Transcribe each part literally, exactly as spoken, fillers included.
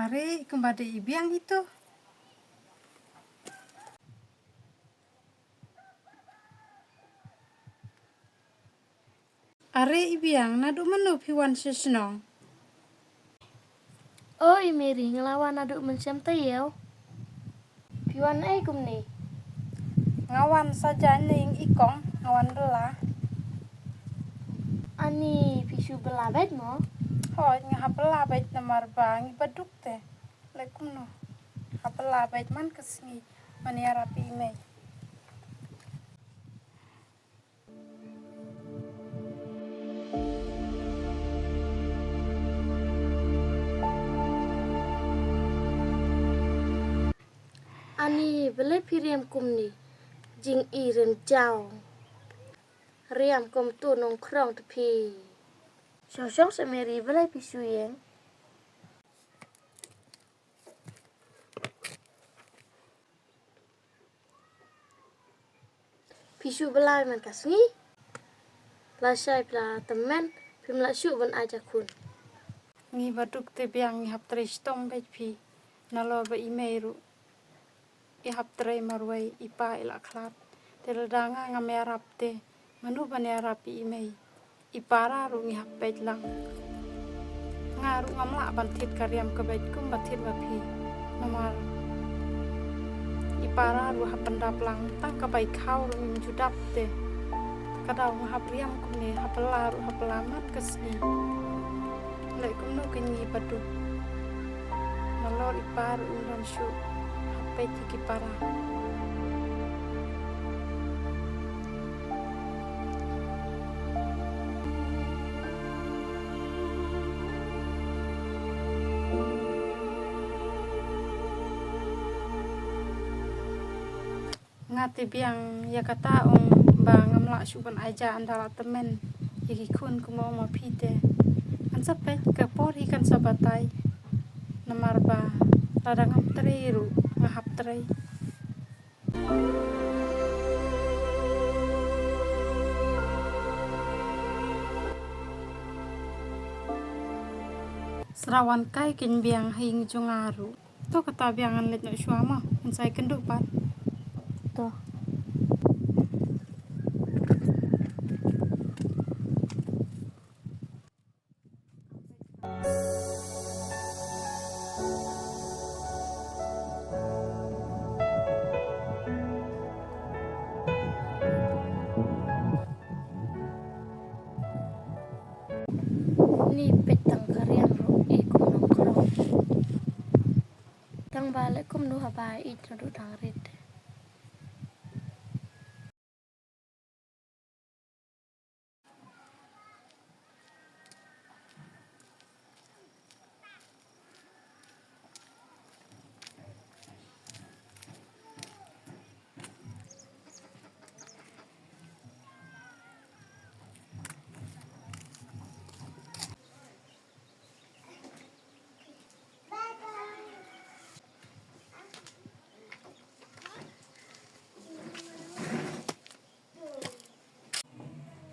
Are, kumba dei i Biang ito. Are i Biang, naduh mynno phi wan sha shnong? O i Mary, nga la wan naduh mynshem taïew. Phi wan ei kumne? Nga wan sa jaiñ na ïing i kong, nga wan bylla. Ani phi shu bylla beit mo? Hooid, nga hap bylla beit namar ba ngi baduk te. Leh kumno? Hap bylla beit man ka sngi ban ïarap ïa i mei. Ani, balei phi riam kumne? Jingïeit ren jaw. Riam kum tu nongkhrong te phi. Shong shong sha Mary, balei phi shu ïeng? Phi shu bylla man ka sngi? Lashai phi la tymmen, phim lah shuh ban ai ja khun. Ngi baduk te Biang ngi hap trei shitom beit phi. Nalor ba i mei ruh i hap trei marwei, i pa i la khlad. Te lada nga ngam ïarap te mano ban ïarap ïa i mei? I para ruh ngi hap peit lang. Nga ruh ngam lah ban thied ka riam ka beit kumba thied ma phi. Namar i para ruh hap pyndap lang, tang ka bai khaw ruh ngim ju dap te. Ka daw nga hap riam kumne, hap bylla ruh hap bylla man ka sngi. Leh kumno kein ngi baduk. Nalor i pa ruh im don shuh. Hap peit ïa ki para. Nga te Biang, ïa kata ong ba ngam lah shuh ban ai ja ynda la tymmen ïa ki khun kumba ong ma phi te. Ngan sa peit, ka por hi kan sa batai. Namar ba lada ngam trei ruh nga hap trei. Srawan kai kein Biang ha ïing jong nga ruh. To kata Biang, ngan leit noh shuwa mo, ngan sa ïakynduh pat. To. Ni peit tang ka riam ruh i kum nongkhrong. Tang ba leh kumno haba ïeit naduh tang rit.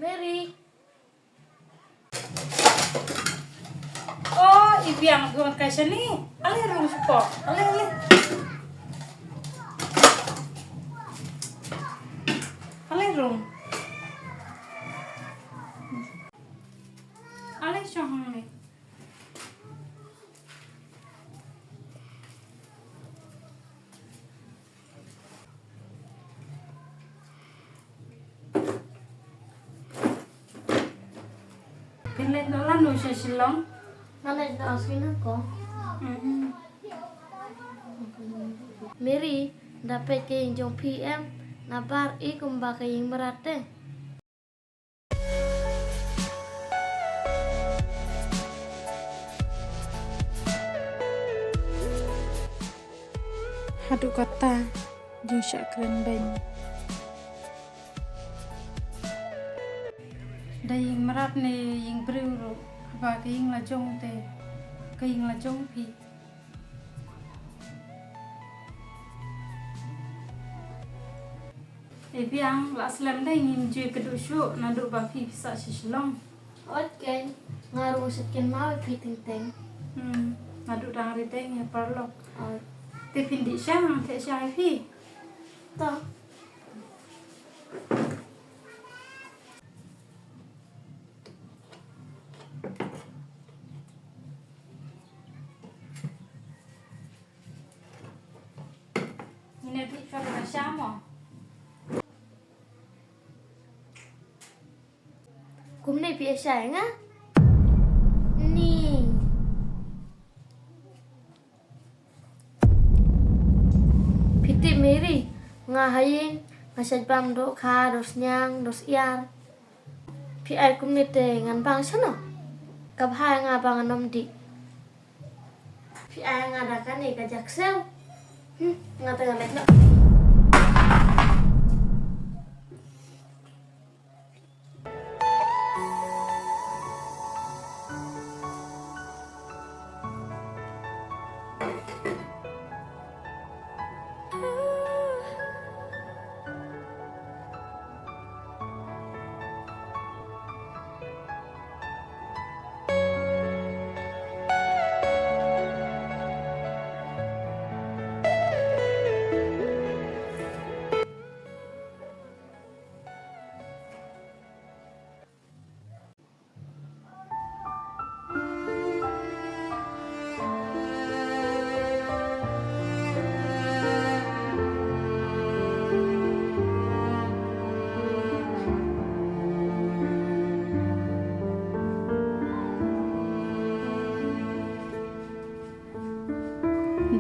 Mary. Oh, i Biang, gwan kai shane. Ale rung shuko. Ale, ale. Ale rung. Ale shong hangne. Phin leit noh lano sha Shillong? Nga leit noh sha Shillong ko. Mm-mm. Mary, da peit ka ïing jong phi em, na bar i kumba ka ïing mrad te. Haduh katta jingshah kren beiñ. Da ïing mrad ne ïing briew ruh, haba ka ïing la jong te, ka ïing la jong phi. E Biang, la slem dei ngim ju ïakynduh shuh naduh ba phi phi sah sha Shillong. Ot keiñ, nga ruh shet kynmaw ïa phi teng teng. Hmm. Naduh dang ri deng ïa paralok. Te phin dih sha, te sha ïa phi. To. Ngin ïa dih sha ka sha mo. Kumne phi ïa shai nga? Ni. Phi tip Mary, nga ha ïing, nga shait bam dohkha, dohsniang, dohsiar. Phi ai kumne te ngan bang shano? Ka bha ïa nga ba ngan ym dih. Phi ai nga da kane ka jakseu. Hmm, nga te nga leit noh.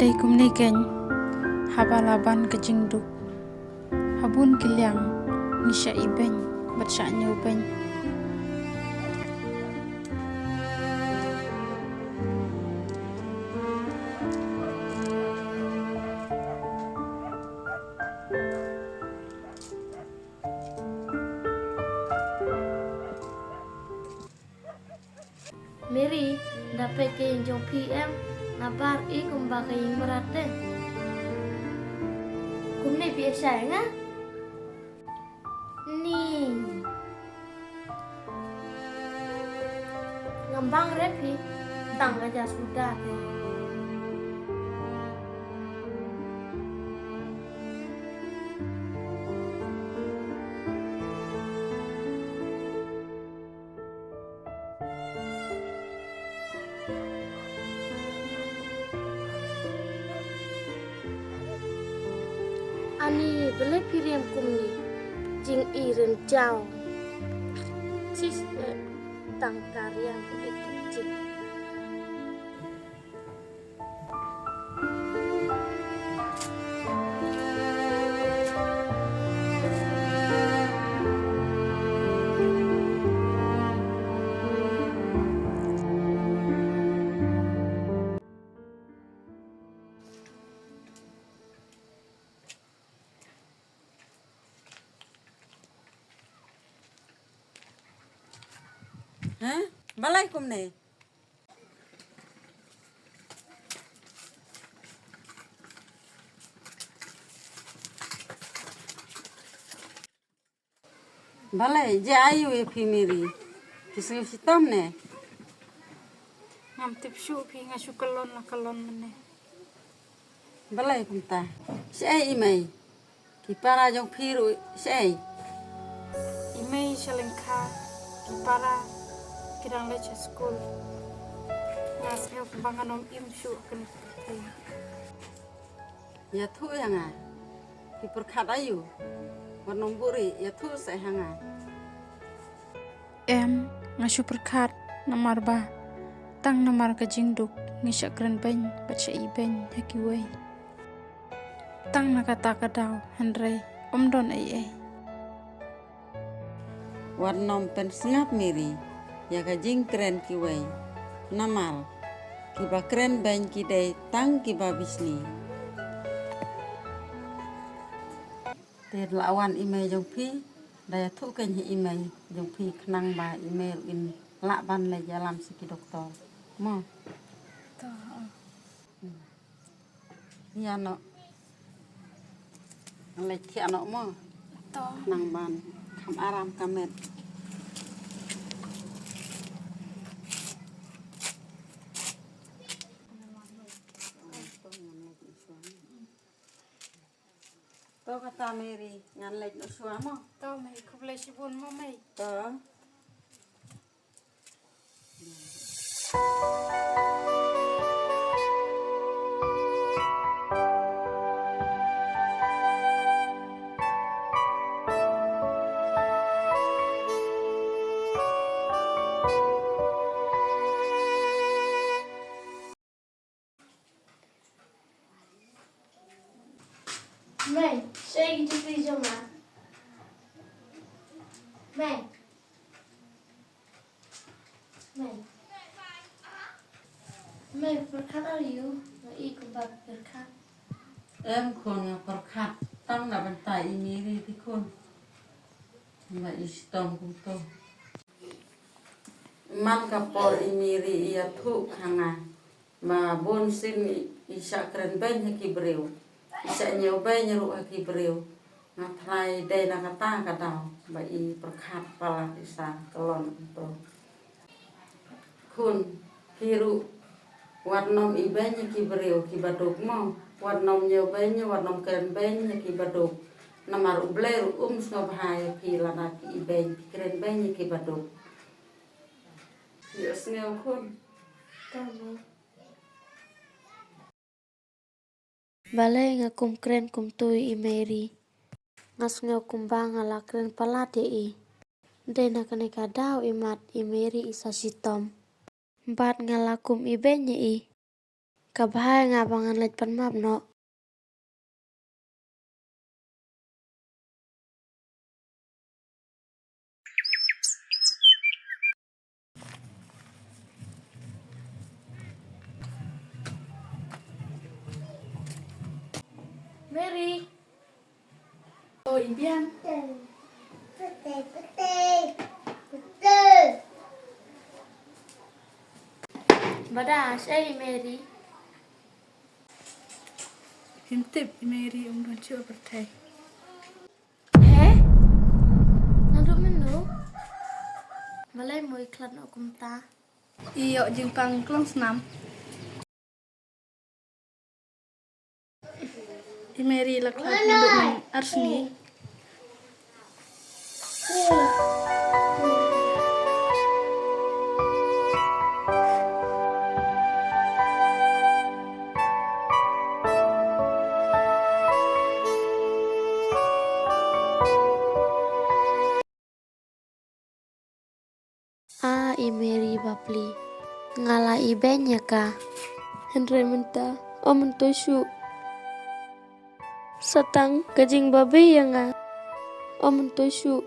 Dei kumne keiñ, haba la ban ka jingduk, ha bun ki liang ngi shah ibeiñ bad shah ñiewbeiñ. Mary, da peit ka ïing jong phi em, nabar i kumba ka ïing mrad te. Kumne phi ïa shai nga? Ni. Ngam bang re phi, tang ka ja suda te. Ani, balei phi riam kumne? Jingïeit ren jaw. Sis, eh, tang ka riam ïeit jing. Hah? Balei kumne? Balei, jia aiu ïa phi Mary? Phi sngew shitom ne? Ngam tip shuh phi, nga shu kyllon la kyllon mynne. Balei kumta? Shaei i mei? Ki para jong phi ruh shaei? I mei sha lyngkha, ki para ki dang leit sha skul. Nga sngew kumba ngan ym im shuh kane ka pyrthei. Ïathuh ïa nga. Phi pyrkhat aiu? Wat nym buhrieh, ïathuh seh ha nga. Em, nga shu pyrkhat namar ba tang namar ka jingduk ngi shah kren beiñ bad shah ibeiñ ha kiwei. Tang na kata ka daw, hynrei ym don ei ei. Wat nym pynsngap Mary ïa ka jingkren kiwei. Namar kiba kren beiñ ki dei tang kiba bishni. Te la wan i mei jong phi, da ïathuh keiñ ha i mei jong phi khnang ba i mei ruh in lah ban leit ïalam sha ki doktor. Mo. To. Hmm. Ïa noh. Leit thiah noh mo. To. Nang ban kham aram ka met. To kata Mary, ngan leit noh shuwa mo. To Mei, khublei shibun mo Mei. To. Mei, shaei ki jingkylli jong nga. Mei. Mei. Mei, pyrkhat ar ïa u? Nga i kumba pyrkhat. Em khun, nga pyrkhat tang na bynta i Mary te khun. Ba i shitom kumto. Man ka por i Mary i ïathuh ha nga. Ba bun sien i shah kren beiñ ha ki briew. I shah ñiew beiñ ruh ha ki briew. Nga tharai dei na kata ka daw ba i pyrkhat palat i sa kyllon kumto. Khun, phi ruh wat nym i beiñ ïa ki briew kiba duk mo. Wat nym ñiew beiñ, wat nym kren beiñ ïa kiba duk. Namar U Blei ruh um sngewbha ïa phi lada phi i beiñ, phi kren beiñ ïa kiba duk. Ïohsngew khun. Balei nga kum kren kumto ïa i Mary? Nga sngew kumba nga la kren palat ïa i. Dei na kane ka daw imat i Mary i sa shitom. Bad nga la kum i beiñ ïa i. Ka bha ïa nga ba ngan leit pan map noh. Mary. O, i biang. Bada, shaei Mary? Ngim tip, Mary um don shuh ha pyrthei. He? Naduh mynno? Balei mo i khlad noh kumta? I ïoh jingpang klong snam. I Mary la khlad naduh mynno ar sngi. A i Mary bapli, nga la i beiñ ïa ka. Hynrei mynta, o mynta shuh. Sa tang ka jingbabe ïa nga. O mynta shuh,